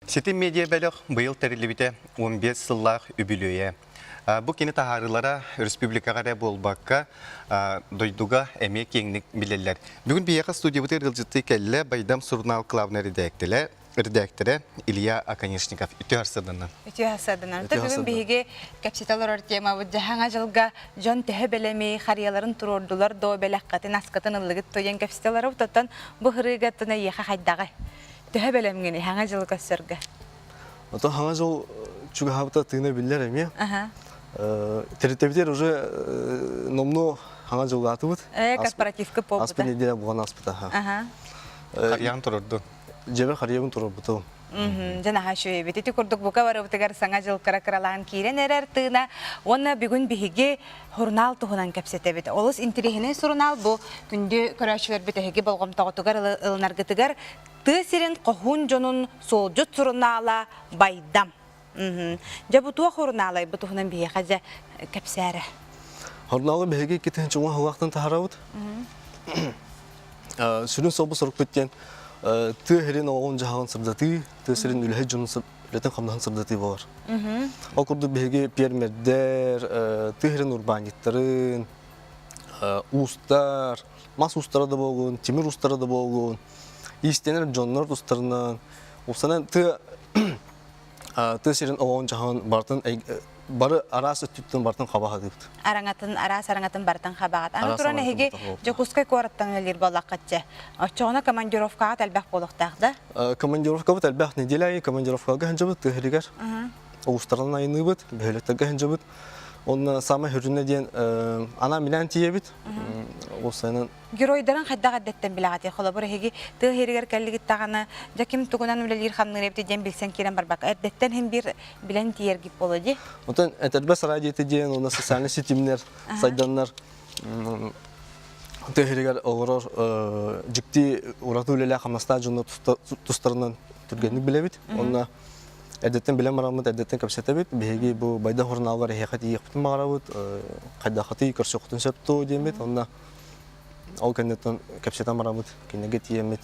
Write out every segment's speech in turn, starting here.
Ситим медиа-бөлөх быйыл тэриллибитэ 15 сыллаах үбүлүөйэ. Бу кини таһаарыылара республикаҕа эрэ буолбакка, дойдуга эмиэ киэҥник билэллэр. Бүгүн биһиэхэ студиябытыгар ыалдьыттыы кэллэ Байдам сурунаал главнай редактора, редактора Илья Оконешников. Үтүө харсыданан. Үтүө харсыданан. Бүгүн биһиги кэпсэтэ олорор темабыт дьаһаҥа дьылга дьон төһө бэлэми харыйаларын туруордулар доо бэлэххитин аскытын ыллыгыт туйан кэпсэтэ олоробут. Оттон бу хырыыга тына эйиэхэ хайдаҕай? Төһө бэлэмҥиний Хаҥа дьылы көрсөргө? Ото Хаҥа дьыл чугаһаабыта тыына биллэр эмиэ. Тэрилтэбитигэр уже номнуо Хаҥа дьыллаатыбыт. Корпоративка буолбута. Аспыт неделя буолан ааспыта. Харыйаҕын турордун. Дьэбэр харыйабын турорбутум. Дьэ наһаа үчүгэй эбит. Ити курдук бука барыбытыгар саҥа дьыл кыра-кыралаан киирэн эрэр тыына. Уонна бүгүн биһиги сурунаал туһунан кэпсэтэбит. Олус интэриэһинэй сурунаал бу күндү көрөөччүлэрбит эһиги болҕомтоҕутугар ылынаргытыгар тыа сирин хоһуун дьонун суолдьут сурунаала Байдам. Дьэ бу туох сурунаалай бу туһунан биһиэхэ дьэ кэпсээрэ. Сурунаалы биһиги 2010 сыллаахтан таһаарабыт. Сүрүн суолбут сорукпут диэн тыа сирин олоҕун дьаһалын сырдатыы, тыа сирин үлэһит дьонун үлэтин-хамнаһын сырдатыы буолар. Ол курдук биһиги пиэрмэрдэр, тыа сирин урбаанньыттарын, уустар, мас уустара да буоллун, тимир уустара да буоллун, иистэнэр дьоннор тустарынан, уопсайынан тыа тыа сирин олоҕун дьаһалын барытын бары араас өттүттэн барытын хаба сатыыбыт. Араҥатын, араас араҥатын барытын хабаҕыт. Аны туран эһиги Дьокуускай куораттан үлэлиир буоллаххыт дьэ. Оччоҕуна командировкаҕыт элбэх буолуохтаах да? Командировкабыт элбэх. Неделя аайы командировкаҕа сылдьабыт тыа сиригэр. Улуустарынан айанныыбыт, бөһүөлэктэргэ сылдьабыт. Онно саамай сүрүнэ диэн анаан минээн тиийэбит. Уопсайынан Геройдарын хайдах эрдэттэн билэҕитий? Холобур, эһиги тыа сиригэр кэллигит даҕаны, дьэ ким тугунан үлэлиир хамныыр эбит диэн билсэн киирэн барбакка, эрдэттэн иһин биир билэн тиийэргит буолуо дии. Оттон этэрбэс радиота диэн уонна социальнай ситимнэр сайданнар тыа сиригэр олорор дьикти ураты үлэлээх хамнастаах дьону тустарынан түргэнник билэбит. Уонна эрдэттэн билэн бараммыт, эрдэттэн кэпсэтэбит. Биһиги бу Байда журналыгар эһиэхэ тиийиэхпитин баҕарабыт, хайдаххытый көрсүөххүтүн сөп дуо диэммит. Онно Ол кэнниттэн кэпсэтэн барабыт, кинигэ тиийэммит,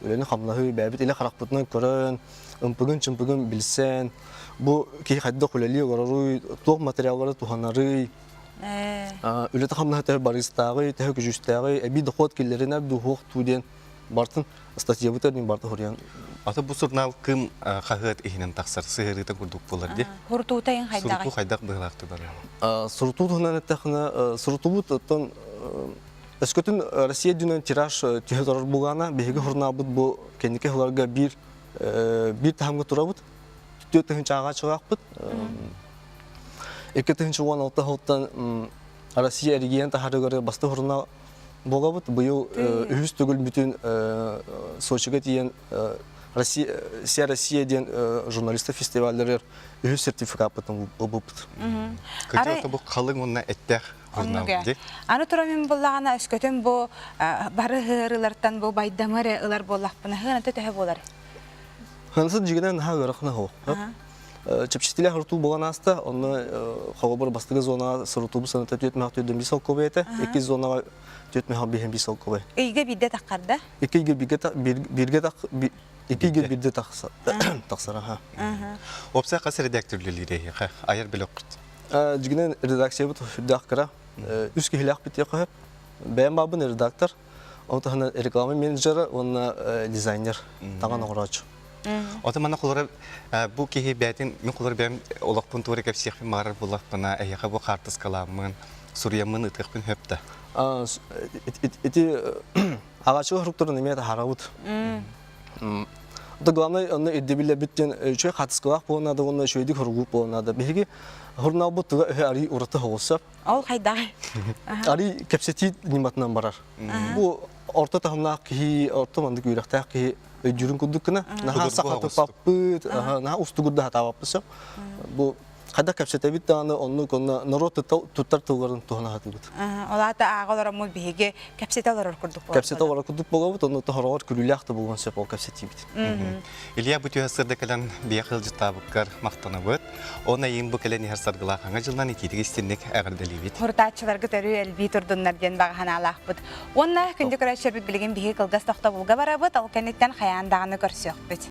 үлэни-хамнаһы бэйэбит илэ харахпытынан көрөн, ымпыгын-чымпыгын билсэн, бу киһи хайдах үлэлии олороруй, туох материаллары туһанарый, үлэтэ-хамнаһа төһө барыыстааҕый, төһө көдьүүстээҕий, эбии дохуот киллэринэр дуу, суох дуу диэн барытын статьябытыгар мин барыта суруйан. Аты бу сурунаал Кыым хаһыат иһинэн тахсар сыһыарыыта курдук буолар дии. Сурутуута ин хайдаҕый? Сурутуу хайдах быһыылаахтык барар? Сурутуу туһунан эттэххинэ, сурутуубут оттон өскөтүн Россия дьүнэн тираж түһэ турар буолаана, биһиги сурунаалбыт бу кэнники сылларга биир биир таһымга турабыт. 4 тыһыынча ааҕааччылаахпыт. 2016 сылтан Россия эрэгийиэн таһаарыгар бастакы сурунаал буолабыт. Быйыл үһүс төгүл бүтүн Сочига тиийэн Россия, Вся Россия диэн журналистар фестивалларыгар үһүс сертификаппытын ылбыппыт. Кырдьык бу халыҥ уонна эттээх журнал дии. Аны туран мин буллаҕына өскөтүн бу бары ыарыылартан бу байдамы эрэ ылар буоллахпына хыаната төһө буолар? Хыанасы дьигинэн наһаа ыарахана суох. Чэпчэтилээх сурутуу буолан ааста. Онно холобур бастакы зонаҕа сурутуубут саната 4 мөһөх солкуобай этэ. Иккис зонаҕа 4 мөһөх 5 солкуобай. Ыйга биирдэ таххарда? Икки ыйга бииргэ икки ыйга биирдэ тахсар аха. Уопсай хас редактор үлэлиир эһиэхэ? Айар бөлөххүт? Дьигинэн редакциябыт сүрдээх кыра. Үс киһилээх бүтүөххэ сөп. Бэйэм баабын редактор, ол таһынан реклама менеджера уонна дизайнер таҥан оҥорооччу. Ото манна холоро бу киһи бэйэтин мин холоро бэйэм олохпун туора кэпсиэхпин баҕарар буоллахпына эһиэхэ бу хаартыскалааммын суруйаммын ытыахпын сөп да Ити аҕаччы хоруктарын эмиэ таһаарабыт. Это главное, онно ирдэбиллэрбит диэн үчүгэй хаартыскалаах буолуон наада уонна үчүгэйдик хоругууп буолуон наада. Биһиги журналбыт туга өһө арый ураты соҕус. Ол хайдаҕый? Арый кэпсэтии ньыматынан барар. Бу орто таһымнаах киһи, орто маннык үөрэхтээх киһи өйдүүрүн курдук гына наһаа сахатыппаппыт, наһаа устугурда сатаабаппыт сөп. Бу хайдах кэпсэтэбит даҕаны оннук онно норуот туттар тылларын туһана сатыыбыт. Ол аата ааҕа олороммут биһиги кэпсэтэ олорор курдук буолабыт. Кэпсэтэ олорор курдук буолабыт, онно тоһороҕор күлүүлээх да буолуон сөп ол кэпсэтиибит. Илья бу түһэ сырда кэлэн биэх ыалдьыттаабыккар махтанабыт. Он айым бу кэлэн иһэр саргылаах аҥа дьылынан итиитик истинник эҕэрдэлиибит. Хурутааччыларгыт өрүү элбии турдуннар диэн баҕа санаалаахпыт. Уонна күндү көрөөччүлэрбит билигин биһиги кылгас тохтобулга барабыт, ол кэнниттэн хайаан даҕаны көрсүөхпүт.